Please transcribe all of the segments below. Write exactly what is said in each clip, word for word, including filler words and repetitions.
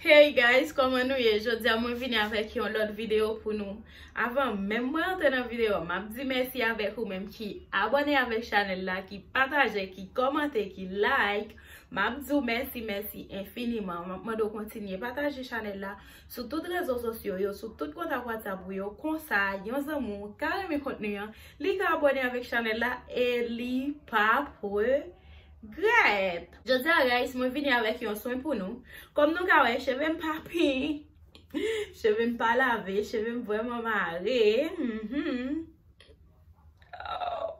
Hey guys, kòman nou ye? Jodi a mwen vini avèk yon lòt videyo pou nou. Avan menm mwen antre nan videyo a, m ap di mèsi avèk ou menm ki abòne avèk chanèl la, ki pataje, ki kòmante, ki like. M ap di w mèsi, mèsi enfiniman. M ap mande w kontinye pataje chanèl la sou tout rezo sosyo yo, sou tout kontak WhatsApp ou yo. Konsa, yon zanmi w ka renmen kontni an, li ka abòne avèk chanèl la e li p ap regrèt. Jodi a, guys, mwen vini avèk yon swen pou nou. Kòm nou ka wè, cheve m pa penyen, cheve m pa lave, cheve m vrèman mare. Mhm. Oh.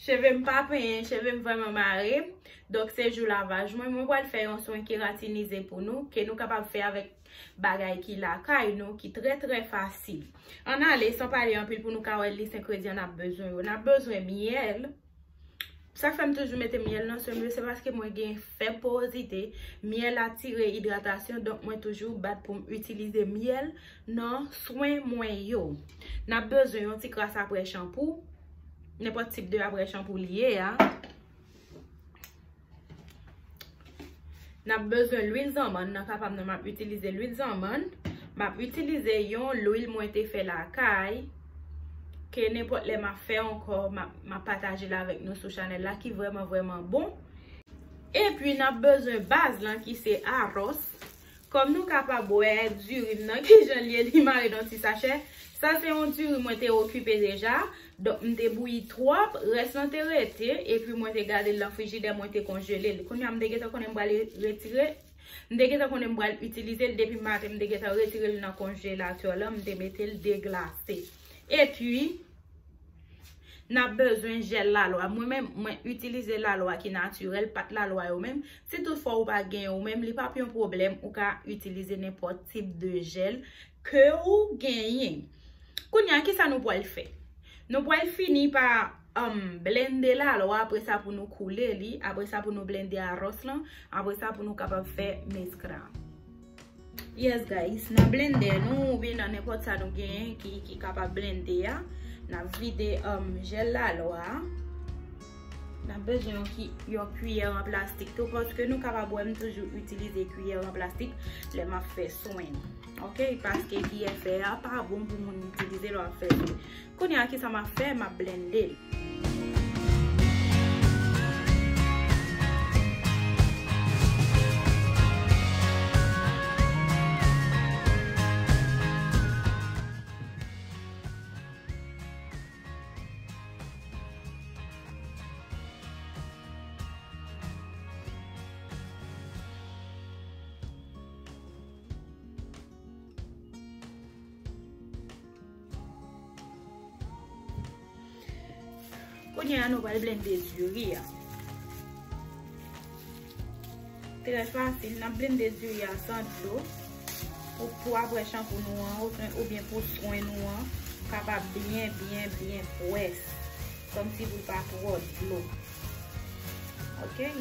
Cheve m pa penyen, cheve m vrèman mare. Donk, se jou lavaj mwen. Mwen pral fè yon swen keratinize pou nou, ke nou kapab fè avèk bagay ki lakay nou, ki trè, trè fasil. Ann ale, san pale anpil, pou nou ka wè lis engrediyan n ap bezwen yo. N ap bezwen myèl. Sa k fè m toujou mete myèl nan swen m yo, se paske mwen gen fèb porozite. Myèl atire idratasyon, donk mwen toujou bat pou m itilize myèl nan swen mwen yo. N ap bezwen yon ti kras aprè chanpou, nenpòt tip de aprè chanpou li ye a. N ap bezwen lwil zanmann, nan ka pa m nan m ap itilize lwil zanmann. M ap itilize yon lwil mwen te fè lakay, ke nenpòt lè m ap fè ankò, m ap, m ap pataje l avèk nou sou chanèl la, ki vrèman, vrèman bon. Epi n ap bezwen baz lan ki se aròs. Kòm nou kapab wè diri m nan, kijan l ye, li mare nan ti sachè. Sa se yon diri mwen te okipe deja. Donk, m te bouyi twòp, rès lan te rete, epi mwen te gade l nan frijidè, mwen te konjele l. Kounye a, m te gentan konnen m pral re-, retire, m te gentan konnen m pral itilize l, depi maten, m te gentan retire l nan konjelatè lan, m te mete l deglase. Epi, n ap bezwen jèl lalwa. Mwen menm, mwen itilize lalwa ki natirèl, pat lalwa yo menm. Si toutfwa ou pa gen yo menm, li p ap yon pwoblèm, ou ka itilize nenpòt tip de jèl ke ou genyen. Kounye a, kisa nou pral fè? Nou pral fini pa, um, blende lalwa, apre sa pou nou koule li, apre sa pou nou blende aròs lan, apre sa pou nou kapab fè mezkla. Yes, guys, nan blendè nou, oubyen nan nenpòt sa nou genyen ki, ki kapab blende a, n ap vide, um, jèl lalwa a. N ap bezwen yon ki, yon kiyè an plastik tou, paske nou kapab wè m toujou itilize kiyè an plastik lè m ap fè swen. Oke, paske kiyè fè a pa bon pou moun itilize lè w ap fè swen. Kounye a, kisa m ap fè? M ap blende l. Kounye a, nou pral blende diri a. Trè fasil, n ap blende diri a san dlo. Pou, pou aprè chanpou nou an, oubyen, oubyen pou swen nou an, kapab byen, byen, byen pwès. Kòmsi pou l pa twò dlo. Oke?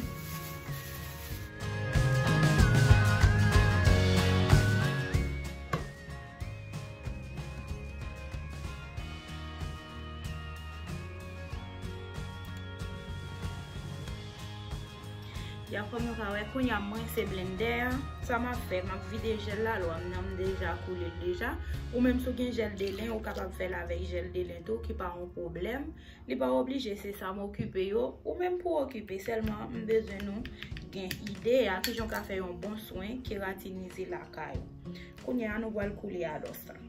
Ya, kòm nou ka wè, kounye a m rense blendè a. Sa m ap fè, m ap vide jèl lalwa m nan, m deja koule l deja. Ou menm, si w gen jèl de len, ou kapab fè l avèk jèl de len tou, ki pa yon pwoblèm. Li pa oblije se sa m okipe yo, ou menm pou okipe, sèlman m bezwen nou gen ide a kijan w ka fè yon bon swen keratinize lakay ou. Kounye a, nou pral koule alòs la.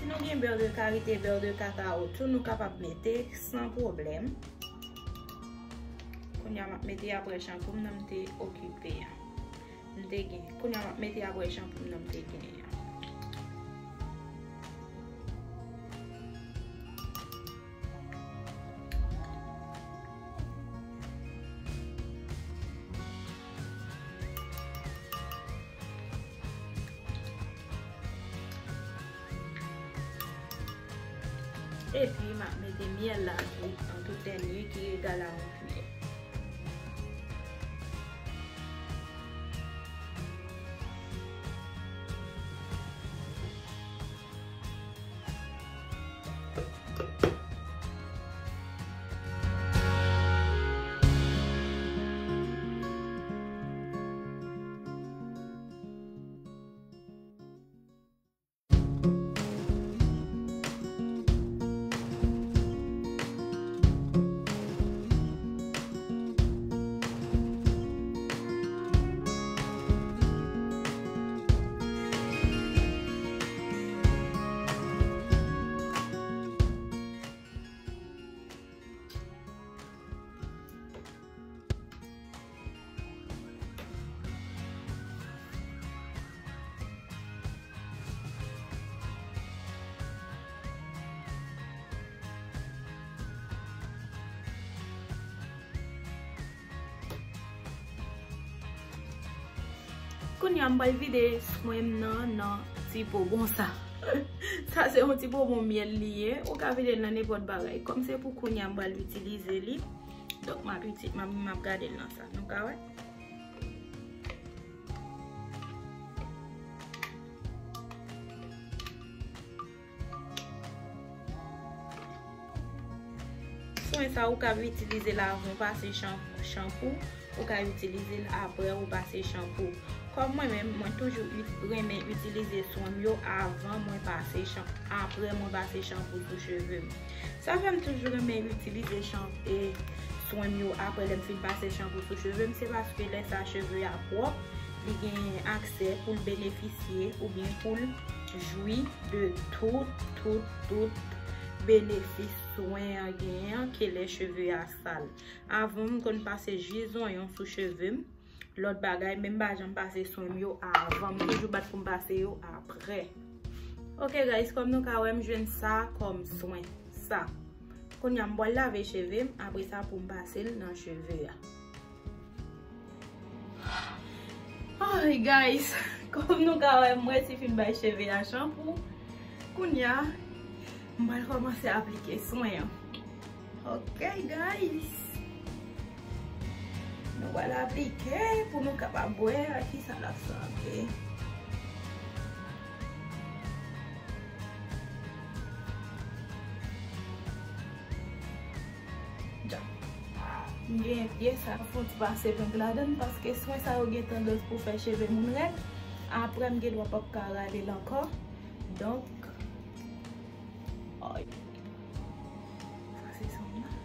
Si nou gen bè de karite, bè de kakao tou, nou kapab mete san pwoblèm. Kounye a, m ap mete aprè chanpou m nan m te okipe a. M te gen. Kounye a, m ap mete aprè chanpou m nan m te gen an. Epi, m ap mete myèl la tou, an tout dènye, ki egal a yon kiyè. Kounye a, m pral vide swen m nan, nan ti po bon sa. Sa se yon ti po bon myèl li ye. Ou ka vide l nan nenpòt bagay. Kòm se pou kounye a, m pral itilize li. Donk, m ap iti-, m ap, m ap gade l nan sa. Nou ka wè? Swen sa ou ka itilize l avan w pase chan-, chanpou, ou ka itilize l apre ou pase chanpou. Kòm mwen menm, mwen toujou it-, renmen itilize swen m yo avan mwen pase chan-, apre mwen pase chanpou sou cheve m. Sa fè m toujou renmen itilize chan-, e, swen m yo apre lè m fin pase chanpou sou cheve m, se paske lè sa cheve a pwòp, li genyen aksè pou l benefisye oubyen pou l jwi de tout, tout, tout benefis swen an genyen ke lè cheve a sal. Avan, m konn pase jis zonyon sou cheve m. Lòt bagay, menm pa janm pase swen m yo avan. M toujou bat pou m pase yo apre. Ok, guys, kòm nou ka wè, m jwenn sa kòm swen. Sa. Kounye a, m pral lave cheve m, apre sa pou m pase l nan cheve a. Ay, guys, kòm nou ka wè, m resi fin bay cheve a chanpou. Kounye a, m pral kòmanse aplike swen an. Ok, guys. Nou pral aplike pou nou kapab wè a kisa l ap sanble. Dja. M gen pye sa, fon ti pase peng ladan l paske swen sa yo gen tandans pou fè cheve moun rèd. Apre, m gen dwa p ap ka rale l ankò. Donk, oy. Sa se swen m nan.